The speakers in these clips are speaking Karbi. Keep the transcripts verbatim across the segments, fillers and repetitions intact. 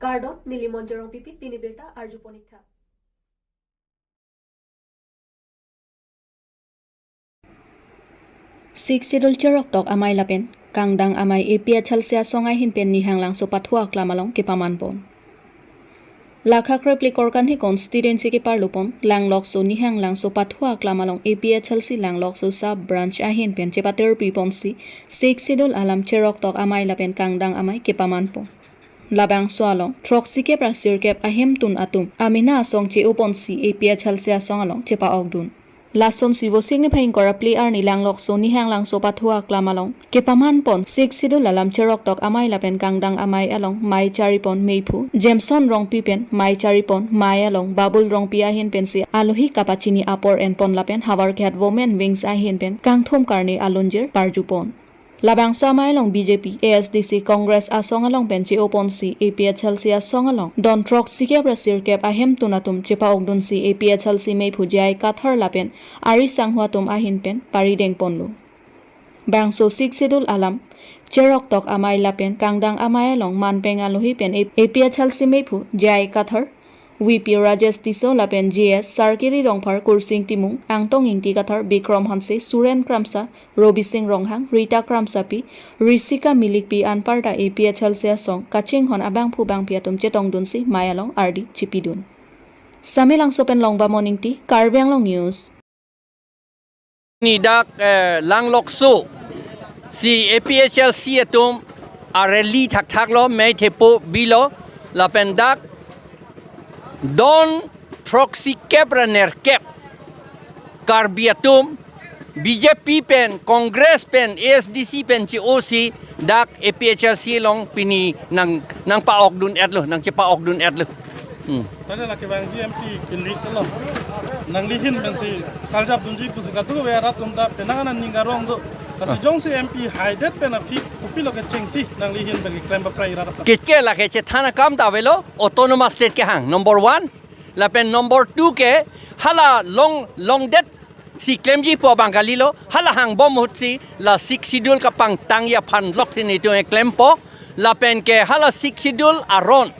Kardom, neli Monjorong Pipi, pini birta arjupon ik tha. Sixth Schedule cheroktok amei lapen kangdang amei A P H L C asong ahin pen Nihang Langso Pathu Aklam along kepaman pon. Lakha krepli Korkanthi constituency keparlo pon Langlokso Nihang Langso Pathu Aklam along A P H L C Langlokso sub branch ahin pen chepaterpi ponsi Sixth Schedule alam cheroktok amei lapen kangdang amei kepaman pon. Labangso along throksikep ra sirkep ahemtun atum amena asong che-o ponsi A P H L C asong along chepa-okdun. Lasonsi Vosik niphai ingkoi ra phli arni Langlokso Nihang Langso Pathu Aklam along kepaman pon Sixth Schedule alam cheroktok amei lapen kangdang amei along mei chari pon meiphu Jameson Rongpi pen mei chari pon mei along Babul Rongpi ahin pensi alohi kapachini apor en pon lapen Howraghat Women Wings ahin pen kangthum karne alunjir parju pon. Labangso amei along B J P, A S D C, Congress asong along pen che-o ponsi A P H L C asong along don throksikep ra sirkep ahemtun atum chepa-okdunsi A P H L C meiphu J I Kathar lapen ari sangho atum ahin pen parideng ponlo. Bangso Sixth Schedule alam cheroktok amei lapen kangdang amei along manpeng alohi pen A P H L C meiphu J I Kathar, V P Rajesh Tisso lapen G S Sarkiri Rongphar, Kursing Timung, Angtong Ingti Kathar, Bikrom Hanse, Suren Kramsa, Robi Sing Ronghang, Rita Kramsapi, Risika Milikpi anparta A P H L C asong kachinghon abangphu bangpi atum chetongdunsi mei along ardi chipidun. Samelangso pen Longbamon Ingti, Karbi Anglong News. Ni dak, eh, Langlokso si A P H L C atum a rally thakthak lo, mei thepo bilo, lapen dak don throksikep ra nerkep Karbi atum B J P pen, Congress pen, A S D C pen che-o si dak A P H L C along pini nang, nangpa-okdun-etlo, nangchepa-okdun-etlo. Hmm. Tadi lake bang G M P kindik lo. Nanglihin pensi kaljapdunji pusi katu ke arat atum ta penang aning arong do. Kasi Ah. jongsi M P haidet pen aphi kopilo kechengsi nanglihin pen keklem paprai arat atum. Keche lake chethan akam ta avelo, autonomous state kehang, number one. Lapen number two ke hala long, longdet si klemji pu abang kalilo, hala hangbom ahut si la Sixth Schedule kapangtangji aphan lok si nelitum keklempo, lapen ke hala Sixth Schedule aron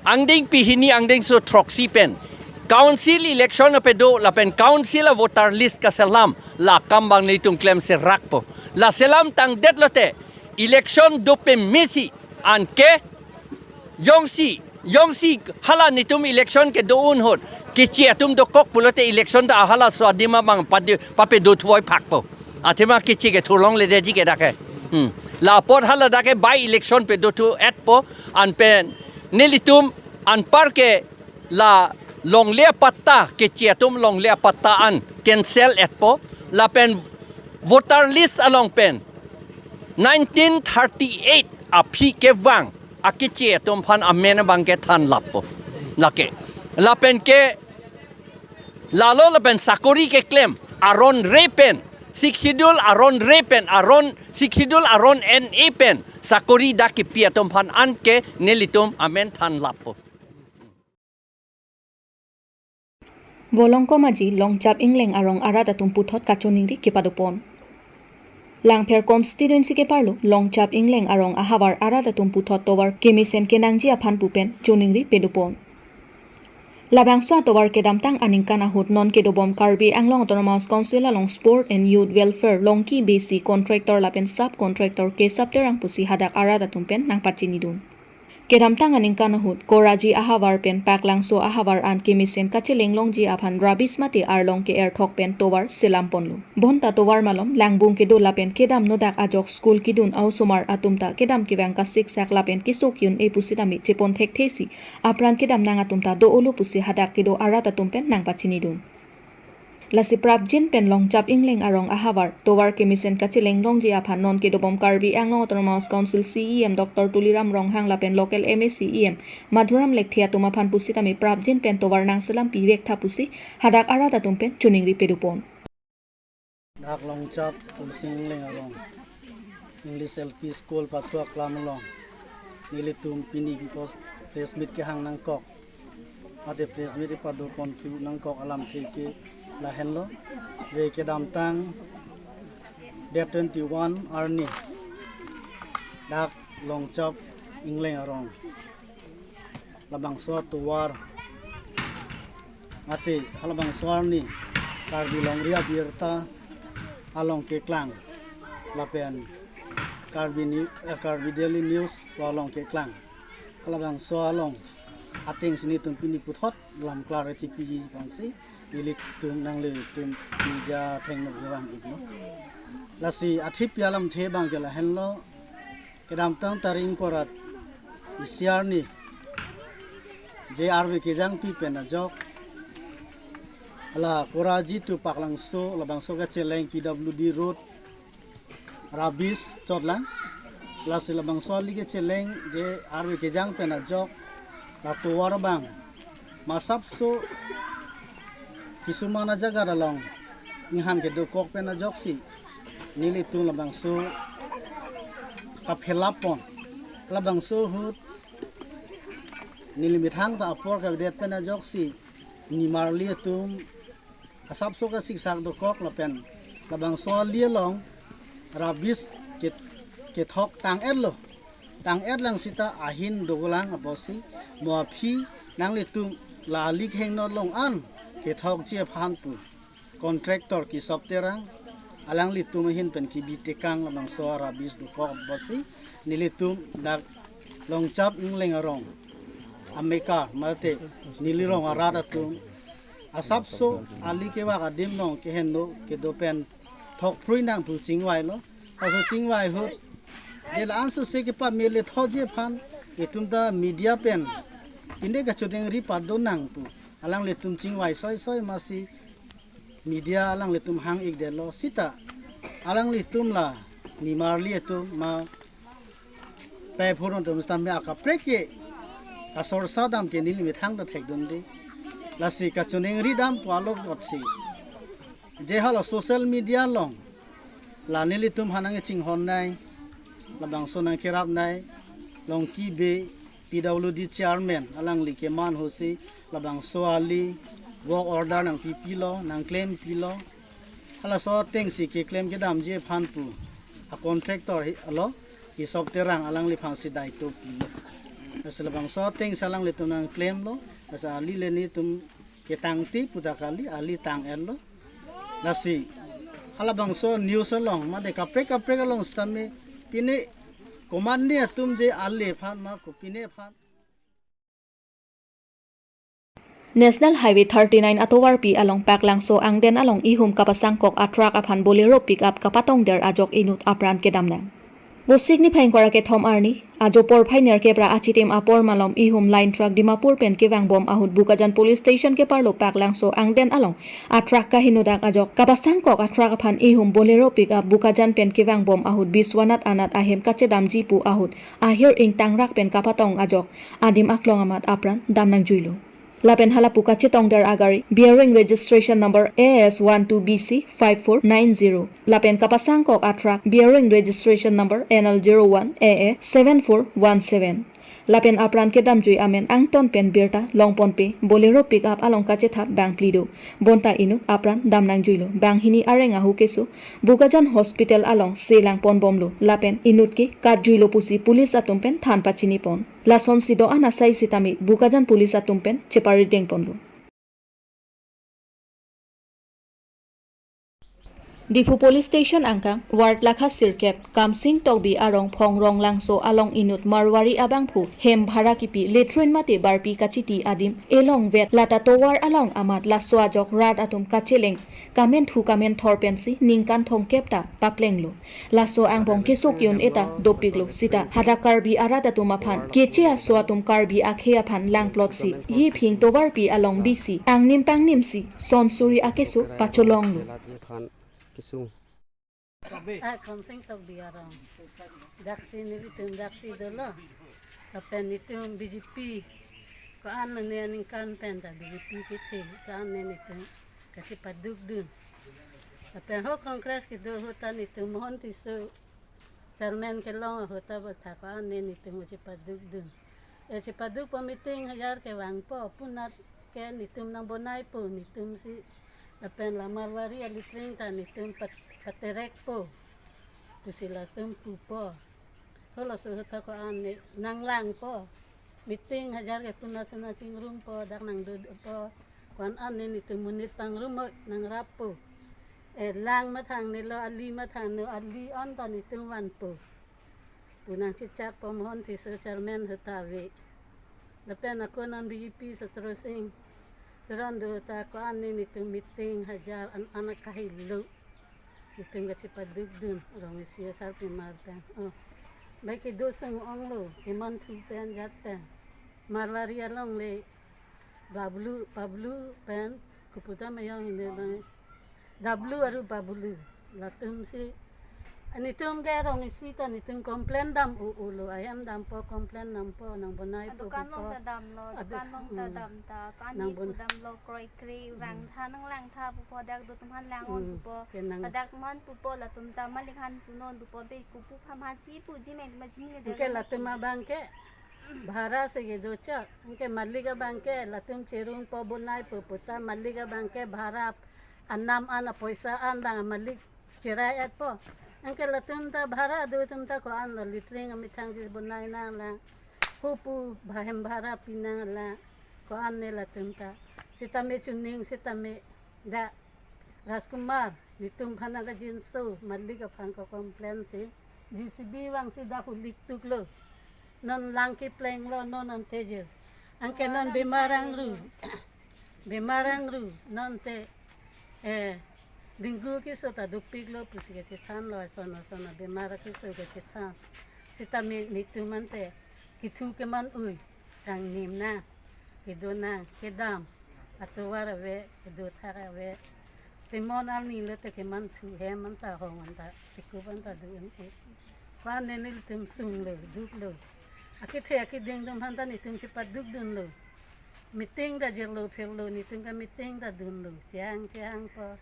angdengpi hini angdengso throksi pen council election ape do, lapen council a voter list kaselam, la akam abang nelitum klemsi rakpo. La selam tangdet lote election dopeme si, anke jongsi, jongsi hala nelitum election kedo-un ahut keche atum dokok pulote election ta hala so adim abang pade, papedo thuvoiphakpo. Athema keche kethurlongledetji ke dak ke. Hmm. La apot hala dak ke by election pedothu-etpo, anpen nelitum anpar ke la longle apatta, keche atum longle apatta an cancel-etpo, lapen voter list along pen nineteen thirty-eight aphi kevang akeche atum aphan amen abang kethan lappo. Lake. Lapen ke lalo lapen sakori keklem aron re pen, Sixth Schedule aron re pen, aron Sixth Schedule aron en-e pen sakori dak kipi atum aphan anke nelitum amen than lappo. Volongkom aji Longchap Ingleng arong arat atum puthot kachiningri kepadopon. Langpher constituency keparlo Longchap Ingleng arong ahavar arat atum puthot tovar kemesen kenangji aphan pu pen chiningri pedopon. Labangso atovar kedamtang aningkan ahut non kedobom Karbi Anglong Autonomous Council along Sport and Youth Welfare longki besi contractor lapen sub contractor kesap terang pusi hadak arat atum pen nangpachinidun. Kedamtang aningkan ahut Koraji ahavar pen Paklangso ahavar an kemesen kacheleng longji aphan rubbish mate arlong ke-erthok pen tovar selam ponlo. Bonta tovar malom langbung kedo lapen kedam nodak ajok school kidun a-osomar atum ta kedam kevang kasiksak lapen kesok un-e pusitame chepon thekthesi apran kedam nang atum ta do-olo pusi hadak kedo arat atum pen nangpachinidun. Lasi prapjin pen Longchap Ingleng arong ahavar tovar kemesen kacheleng longji aphan non kedobom Karbi Anglong Autonomous Council C E M Doctor Tuliram Ronghang lapen local M A C E M Madhuram Lekthe atum aphan pusitame prapjin pen tovar nangselam pivek tha pusi hadak arat atum pen chiningri pedopon. Dak Longchap Tulising Ingleng arong English L P School Pathu Aklam along nelitum pini bipos press meet kehang nangkok. Ate press meet ipado ponthu nangkok alamthe ke lahenlo. Je kedamtang date twenty-one arni dak Longchap Ingleng arong labangso atovar, ate halabangso arni Karbi Longri Abirta along keklang lapen Karbi Ni-, eh, Karbi Daily News pu along keklang. Halabangso along ateng si nelitum pini puthot lam klar chipiji aphansi nelitum nanglitum media athengno vang iklo. Lasi athipi alamthe abang ke lahenlo, kedamtang tarik ingkoi ra isi arni je arve kejangpi pen ajok, hala Koraji to Paklangso labangso kacheleng P W D road rubbish chotlang. Lasi labangso ali kacheleng je arve kejang pen ajok, la atovar abang ma asapso kisuman ajaga along inghan kedokok pen ajoksi nelitum labangso kaphelap pon. Labangso ahut neli methang ta apor kavedet pen ajoksi nimarli atum asapso kasiksak dokok lapen labangso ali along rubbish ke-, kethok tang-etlo. Tang-etlang seta ahin dolang apotsi mo aphi nanglitum la ali kehingno along an kethokji aphan pu contractor Kisop Terang alanglitum ahin pen kebi tekang labangso rubbish dokok apotsi nelitum dak Longchap Ingleng arong amekar mate neli rong arat atum asapso ali kevak adim along kehingno kedo pen thokphrui nang pu chingvailo. Laso chingvai ahut je la-an sose kepamele thoji aphan itum ta media pen inde kachoningri pado nang pu alanglitum chingvai soisoi masi media alanglitum hang-ikdetlo seta alanglitum la nimarli atum ma pehphurun atum seta me akaprek ke kasorsa dam ke neli methang ta thekdunde. Lasi kachoningri dam pu alok jotsi je hala social media along la nelitum aphan nangchinghonnei, labangso nangkerapnei, Longki Bey P W D chairman alangli keman ahutsi labangso ali work order nangpipilo, nangclaim pilo. Halaso atengsi keklem kedamji aphan pu a contractor hi alo Kisop Terang alangliphansi daito pilo. Lasi labangso atengsi alanglitum nangclaimlo. Lasi ali le nelitum ketangte pu ta kali, ali tang-etlo. Lasi halabangso news along mate kaprek kaprek along sitame pine komatne atum je ale aphan ma kopine aphan. National Highway thirty-nine atovarpi along Paklangso angden along ihum kapasangkok a truck aphan Bolero pickup kapatongder ajok inut apran kedamnang. Vosik niphai ingkoi ra kethom arni ajo porphai nerkep ra achitim apor malom ihum line truck Dimapur pen kevangbom ahut Bokajan Police Station keparlo Paklangso angden along a truck kahingnodak ajok kapasangkok a truck aphan ihum Bolero pickup Bokajan pen kevangbom ahut Biswanath Anath ahem kachedamji pu ahut ahir ingtangrak pen kapatong ajok adim aklong amat apran damnangjuilo. Lapen halapu kachetongder agari bearing registration number A S one two B C five four nine zero lapen kapasangkok a truck bearing registration number N L zero one A A seven four one seven. Lapen apran kedamjui amen angton pen birta longponpe Bolero pickup along kachethap bangphli do. Bonta inut apran damnangjuilo. Banghini areng ahu keso Bokajan Hospital along selangponbomlo. Lapen inut ke katjuilo pusi police atum pen than pachinipon. Lasonsi do-an asai sitame Bokajan police atum pen cheparidengponlo. Diphu Police Station angkang, ward lakha sirkep, Kamsing Tokbi arong Phongrong Langso along inut Marwari abangphu hem bhara kipi latrine mate barpi kachiti adim elongvet lata tovar along amat laso ajok rat atum kacheleng kamenthu kamenthor pensi ningkan thomkep ta paplenglo. Laso angbong kesok yun eta dopiklo sita hadak Karbi arat atum aphan keche aso atum Karbi akhei aphan langplotsi hiphing tovarpi along bisi angnim pangnimsi sonsuri akeso pacholonglo. Ah, Kamsing Tokbi arong. Daksi nelitum daksi dolo. Lapen nelitum B J P. Ko-an ne aningkan pen ta B J P kethe. Ko-an ne nelitum kachepadukdun. Lapen ho Congress kedo ahut ta nelitum Mohan Tisso chairman kelong ahut ta botha ko-an ne nelitum chepadukdun. E chepadukpo meeting hajar kevangpo punat ke nelitum nangbonaipo nelitumsi lapen la Marwari alatrine ta nelitum pat-, paterekpo. Pusi latum pupo. Halaso ahut ta ko-an ne nanglangpo. Meeting hajar ke puna sena chingrumpo, dak nangdopo. Ko-an an ne nelitum monit pangrum noi, nangrappo. Eh, lang mathangnelo, ali mathangnelo, ali anta nelitum vanpo pu nangchechatpo Mohon Tisso chairman ahut ta ave. Lapen ako non B J P Sotro Sing Teron do ta ko-an ne nelitum meeting hajar an an kahelo. Nelitum kachepadukdun rong isi asarpimar pen. Oh. Bai kedo sung-onglo, kemanthu pen jat pen. Marwari alongle Bablu, Bablu pen, koputa mayong hini bang. Dablu aru Bablu. Latum si, nelitum ke rong isi ta nelitum complain dam u ulo, ahem dampo, complain dampo, nangbonaipo. Adukan along pupo. Ta damlo, adu-, adukan along ta hmm. Dam ta, ko-an nang ne bon- pu damlo, kroi kroi, hmm. Rang tha nanglang tha pupo, dak dotum aphan lang-on hmm. Pupo. Ke nang- Dak man pupo, latum ta malik aphan punon pupo, be kopu aphan si puji meng ma jini ne. Ke dam latum abang ke, bhara si kedo chot. Anke malik abang ke latum cherungpo bonaipo pu ta malik abang ke bhara anam an apoisa an bang malik cherai-etpo. Anke latum ta bhara do atum ta ko-an lo, latrine amethang si bonai nanglang. Hopu bahem bhara pi nanglang. Ko-an ne latum ta. Sitame chuning sitame da Rajkumar, nelitum aphan nangkajinso, malik aphan ko-complain si, J C B vangsi dak hulik tuklo. Non lang keplenglo, non ante je. Anke non bemar angru. Bemar angru, non te, eh, dengue keso ta dopiklo pusi kachethanlo, asona asona bemar keso kachethan. Sitame nelitum ante, kethu keman ui, kangnim nang, kedo nang, kedam, atovar ave, kedo thak ave. Temon arni le te kemanthu hem anta hong anta, tekup anta do un-e. Ko-an ne nelitum sunglo, duklo. Akethe akeding atum aphan ta nelitum chepadukdunlo. Meeting ta jirlo phirlo, nelitum ke meeting ta dunlo. Chehang chehangpo.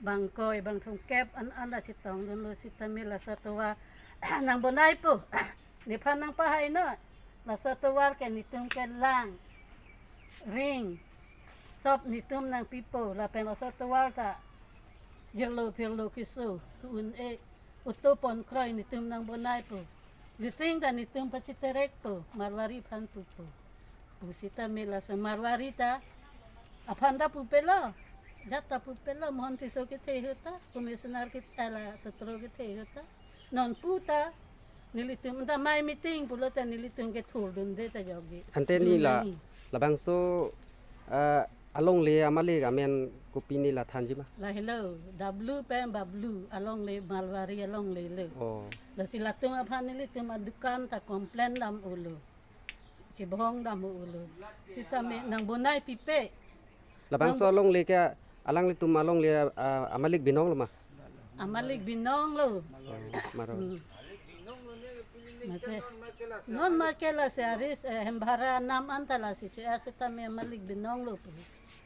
Bangkoi, bangthomkep an an ta chetongdunlo sitame laso atovar nangbonaipo. Nephan nangpahai noi. Laso atovar ke nelitum ke lang, ring, sop nelitum nangpipo, lapen laso atovar ta jirlo phirlo keso, ke-un-e, auto pon kroi nelitum nangbonaipo. Latrine ta nelitum pachiterekpo, Marwari aphan pupo. Pu sitame laso Marwari ta aphan ta pupelo, jat ta pupelo, Mohon Tisso kethe ahut ta, commissioner kethe, ala Sotro kethe ahut ta. Non pu ta, nelitum ta mai meeting pulote nelitum ke thurdunde ta jogi. Ante ne la, dun nani. Labangso, eh, alongle amalik amen kopi ne la thanji ma? Lahelo, Dablu pen Bablu, alongle Marwari alongle lo. Oh. Lasi latum aphan nelitum adukan ta complain dam ulo. Chibong dam ulo. Sitame nangbonai pipe. Labangso alongle ke alanglitum alongle, ah, amalik binonglo ma? Amalik binonglo. Oh, maro. Hmm. Mate. Non ma ke lasi aris, eh, hem bhara nam anta lasi che-e sitame amalik binonglo pu.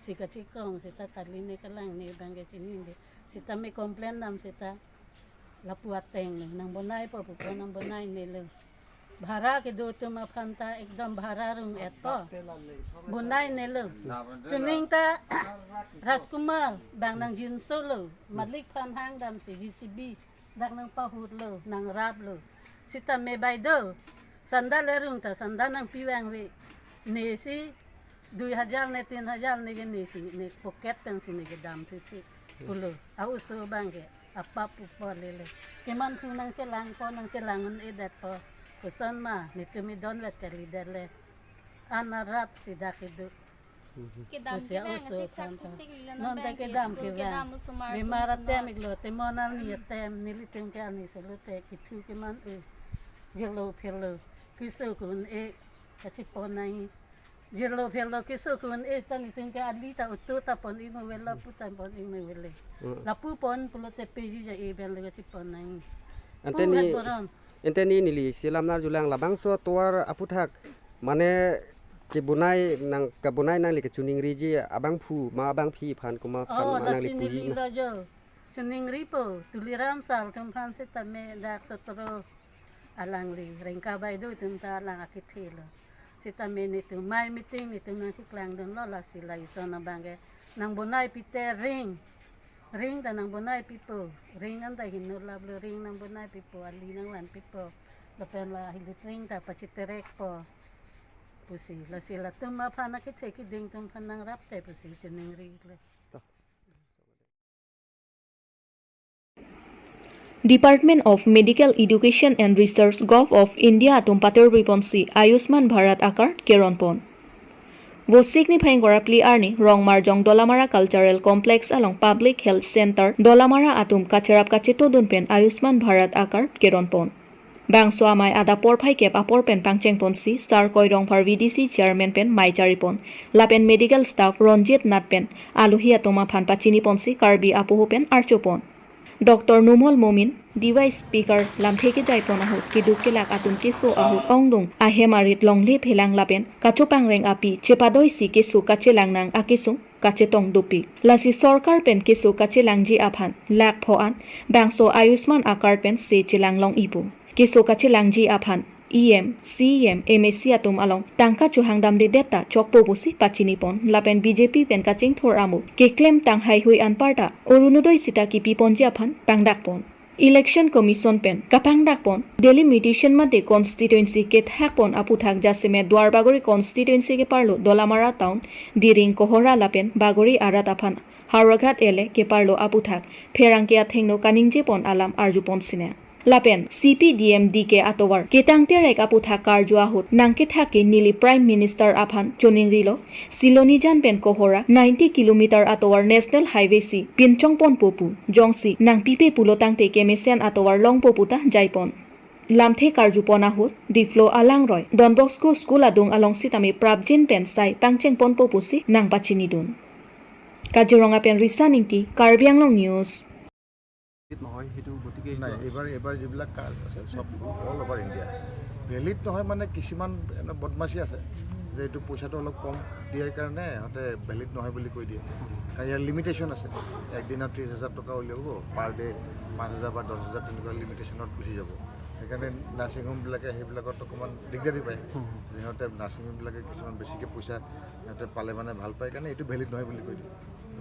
Si kachikrong seta kali ne kalang ne abang ke chinine. Sitame complain dam seta lapu ateng lo. Nangbonaipo pupo nangbonainelo. Bhara kedo atum aphan ta ekdom bhara rung-etpo. Bonainelo. Chuning ta Rajkumar bang nangjinsolo. Malik aphan hang dam si J C B dak nangpahutlo, nangraplo. Sitame bai do. Sanda le rung ta, sanda nangpi vangve. Ne si dui hajar ne tin hajar ne ke ne si, ne pocket pen si ne kedam thuthu. Pulo, a-oso abang ke, apap pupo lele. Kemanthu nangchelangpo, nangchelang un-edetpo. Koson ma, netum idonvet kalidet le. An arat si dak kedo. Kedam pusi kevang a-oso si aphan ta. Sakuptik lilo non non ta abang ke kedam school kevang. Kedam osomar bimar atum atem lo. Iklo, temon arni atem, nelitum ke arni solo te, kethu keman-u. Jirlo phirlo, keso ke-un-e, kachepon nai. Jirlo phirlo keso ke-un-e seta netum ke ali ta auto ta pon-ik mevelo, pu ta pon-ik mevelo. Hmm. Lapu pon pulote peji ja-e pen le kachepon nai. Ante pu ni, het boron. Ante ni neli isi lam nerjulang labangso tovar aputhak mane kebonai nang kebonai nangli kechuningriji abangphu ma abangpi aphan komat aphan Oh, ma nangli lasi puji neli ma? Lo jo. Chuningripo, Tuliram Sar atum aphan sitame dak sotro alangli, Rengka Baideo atum ta alang akethe lo. Sitame netum mai meeting netum nangcheklangdunlo lasi la ison abang ke. Nangbonai pite ring. Ring ta nangbonai pipo. Ring anta heno laplo ring nangbonai pipo. Ali nangvan pipo. Lapen la hilut ring ta pachiterekpo. Pusi, lasi latum aphan akethe keding atum aphan nangrap te pusi chiningri le. Department of Medical Education and Research, Govt. Of India atum patur biponsi Ayushman Bharat a-card keron pon. Vosik niphai ingkoi ra phli arni Rongmarjong Dolamara Cultural Complex along Public Health Center Dolamara atum kacherap kachetodun pen Ayushman Bharat a-card keron pon. Bangso amei adap porphai kep apor pen pangcheng ponsi Sar Koi Rongphar V D C Chairman pen mei chari pon. Lapen medical staff Ronjit Nath pen alohi atum aphan pachini ponsi Karbi apoho pen archo pon. Doctor Numol Momin, device speaker lamthe kejai pon ahut keduk kelak atum keso ahut ongdung ahem arit longle phelang lapen kachopangreng api chepadoisi keso kachelang nang akesung kachetong dopik. Lasi sorkar pen keso kachelangji aphan lakh pho an bangso Ayushman a-card pen se chelang long ipu. Keso kachelangji aphan E M, C E M, M A C atum along tangka chohang damde det ta chokpo pusi pachini pon lapen B J P pen kachingthur amo keklem tang haihui anparta Orunodoi sita kipi ponji aphan pangdak pon. Election Commission pen kapangdak pon delimitation mate constituency kethak pon aputhak jasemet Duar Bagori constituency keparlo Dolamara Town, Diring, Kohora lapen Bagori arat aphan Howraghat L A keparlo aputhak pherangke athengno kaningje pon alam arju pon sine. Lapen C P D M D K atovar ketang terek aputhak karju ahut nangkethak ke neli Prime Minister aphan choningrilo, Silonijan pen Kohora ninety kilometer atovar National Highway si pinchong ponpo pu. Jongsi nangpipe pulo tangte kemesen atovar longpo pu ta jai pon. Lamthe karju pon ahut Diphu alangroi Don Bosco School adung along sitame prapjin pen sai pangcheng ponpo pusi nangpachinidun. Kaziranga pen Risa Ingti, Karbi Anglong News. নহয় সেইটো গতিকে এইটো নাই এইবাৰ এইবাৰ যিবিলাক কাৰ্ড আছে চব অল অভাৰ ইণ্ডিয়া ভেলিড নহয় মানে কিছুমান এনে বদমাচি আছে যে এইটো পইচাটো অলপ কম দিয়াৰ কাৰণে সিহঁতে ভেলিড নহয় বুলি কৈ দিয়ে কাৰণ ইয়াৰ লিমিটেশ্যন আছে একদিনত ত্ৰিছ হাজাৰ টকা উলিয়াব পাৰ ডে পাঁচ হাজাৰ বা দহ হাজাৰ তেনেকুৱা লিমিটেশ্যনত গুচি যাব সেইকাৰণে নাৰ্ছিং হোমবিলাকে সেইবিলাকত অকণমান দিগদাৰী পায় যে সিহঁতে নাৰ্ছিং হোমবিলাকে কিছুমান বেছিকৈ পইচা সিহঁতে পালে মানে ভাল পায় কাৰণে এইটো ভেলিড নহয় বুলি কৈ দিয়ে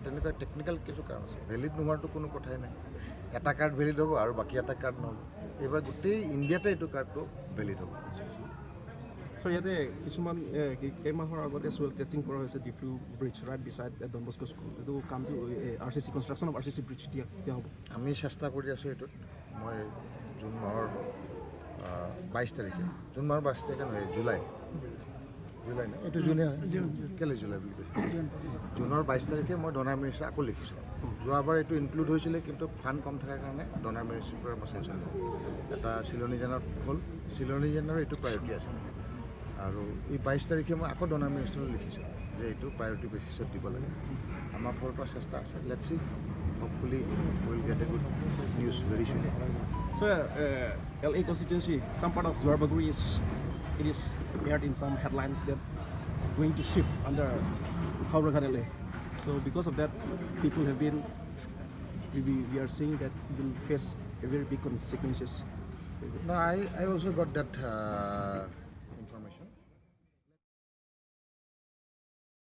তেনেকুৱা টেকনিকেল কিছু কাৰণ আছে ভেলিড নোহোৱাৰতো কোনো কথাই নাই এটা কাৰ্ড ভেলিড হ'ব আৰু বাকী এটা কাৰ্ড নহ'ব এইবাৰ গোটেই ইণ্ডিয়াতে এইটো কাৰ্ডটো ভেলিড হ'ব চ' ইয়াতে কিছুমান এ, কি- কেইমাহৰ আগতে চুৱেল টেষ্টিং কৰা হৈছে Diphu bridge right beside Don Bosco school এইটো কামটো R C C construction of R C C bridge এতিয়া এতিয়া হ'ব আমি চেষ্টা কৰি আছোঁ এইটোত মই জুন মাহৰ বাইছ তাৰিখে জুন মাহৰ বাইছ তাৰিখে নহয় জুলাই জুলাই ন এইটো জুনে হয় কেলৈ জুলাই বুলি কৈছে জুনৰ বাইছ তাৰিখে মই ডনাৰ মিনিষ্টাৰ আকৌ লিখিছোঁ যোৱাবাৰ এইটো ইনক্লুড হৈছিলে কিন্তু ফাণ্ড কম থকাৰ কাৰণে ডনাৰ মিনিষ্টাৰ পৰা মই চেংচন ল'লোঁ এটা চিলনীজানত হ'ল চিলনীজানৰ এইটো প্ৰায়ৰিটি আছিলে আৰু এই বাইছ তাৰিখে মই আকৌ ডনাৰ মিনিষ্টাৰলৈ লিখিছোঁ যে এইটো প্ৰায়ৰিটি বেচিছত দিব লাগে আমাৰ ফালৰ পৰা চেষ্টা আছে let's see hopefully we'll get a good news very soon So, uh, L A constituency, some part of Duar Bagori is it is aired in some headlines that going to shift under Howraghat L A. So because of that, people have been we, we are seeing that will face a very big consequences. No, I, I also got that uh,